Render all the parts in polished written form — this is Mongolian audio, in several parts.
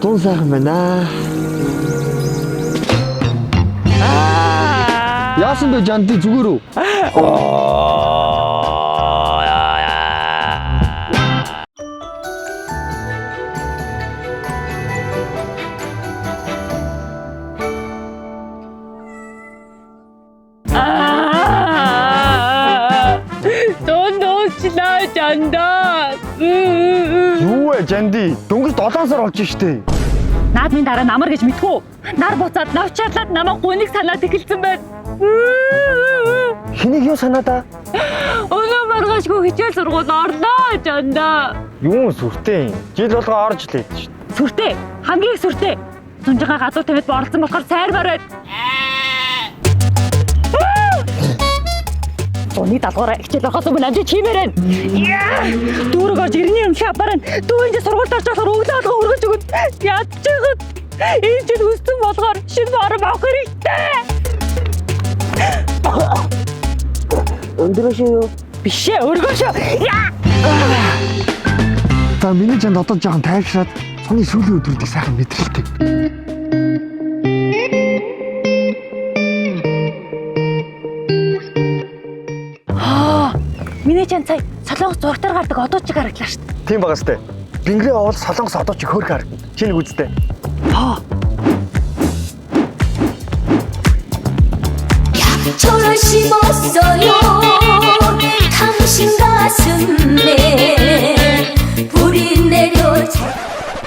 Тун сайхан байна. Яасан бэ Жанди зүгээр үү? Дундуучлаа Жандаа. Юу вэ Жанди? Дөнгөж 7 сар болж штэ. Наадмын дараа намар гэж мэдхүү. Нар буцаад навчаалаад намайг гуниг санаад эхэлсэн байна. Хэнийг юу санаадаа? Өнөө маргаашгүй хичээл сургууль орлоо Жандаа. Юу сүртэй юм? Жил болго орж л идэв штэ. Сүртэй, хамгийн их сүртэй. Зүнжингаа гадуур тавиад боролцсон болохоор сайрмаар байна. Зуны даалгавраа хичээл орохоос өмнө амжиж хиймээр байна. Дүүрэг орж иргэний өмнө авбараа. Дүү энэ сургуульд орж болохоор өглөө болгон өргөж өгöd. Ядчихад. Энэ жил өссөн болгоор шинэ барам авах хэрэгтэй. Өндрөөшөө юу? Биш ээ, өргөөшөө. Яа! За миний жанд одоо жоохон тайвшраад цуны сүүлийн өдрүүдийг сайхан мэдрэлтэй. Аа, миний чан сая солонгос зургатаар гардаг одууд чиг харагдлаа шүү дээ. Тийм байгаа сте. Бингрээ овол солонгос одоо чи хөөх харагдана. Чи нэг үздэй. Аа, 약초를 심었어요 당신 가슴에 불이 내려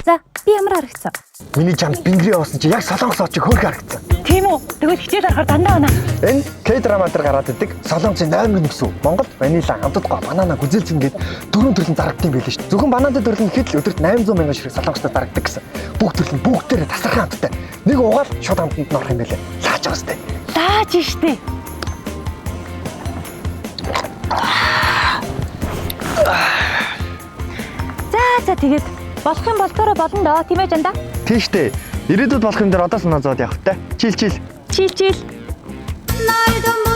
за би ямар харагдсан? Миний чамд бингрээ явуулсан чи яг солонгос од чи хөөх харагдсан. Тийм үү? Тэгвэл хичээл орохоор дандаа байна. Энэ К-драма дээр гараад идэг солонгосын номер 1 гэсэн. Монголд ванила, амтд гоо, банана, гүзэлзэн гээд дөрвөн төрлийн зарагдсан юм билээ шүү дээ. Зөвхөн бананы төрөл нь ихэд л өдөрт 800 мянган ширхэг солонгостой зарагддаг гэсэн. Бүх төрөл нь бүгдээрээ тасархай амттай. Нэг угаал шууд амтанд нь орох юм билээ. Лааж байгаа сте. Лааж штэ. За за тэгээд болох юм болдороо болно доо тийм ээ Жандаа. Тийм штэ. Ирээдүйд болох юм дээр одоо санаа зовоод явах та. Чил чил. Чил чил. 날도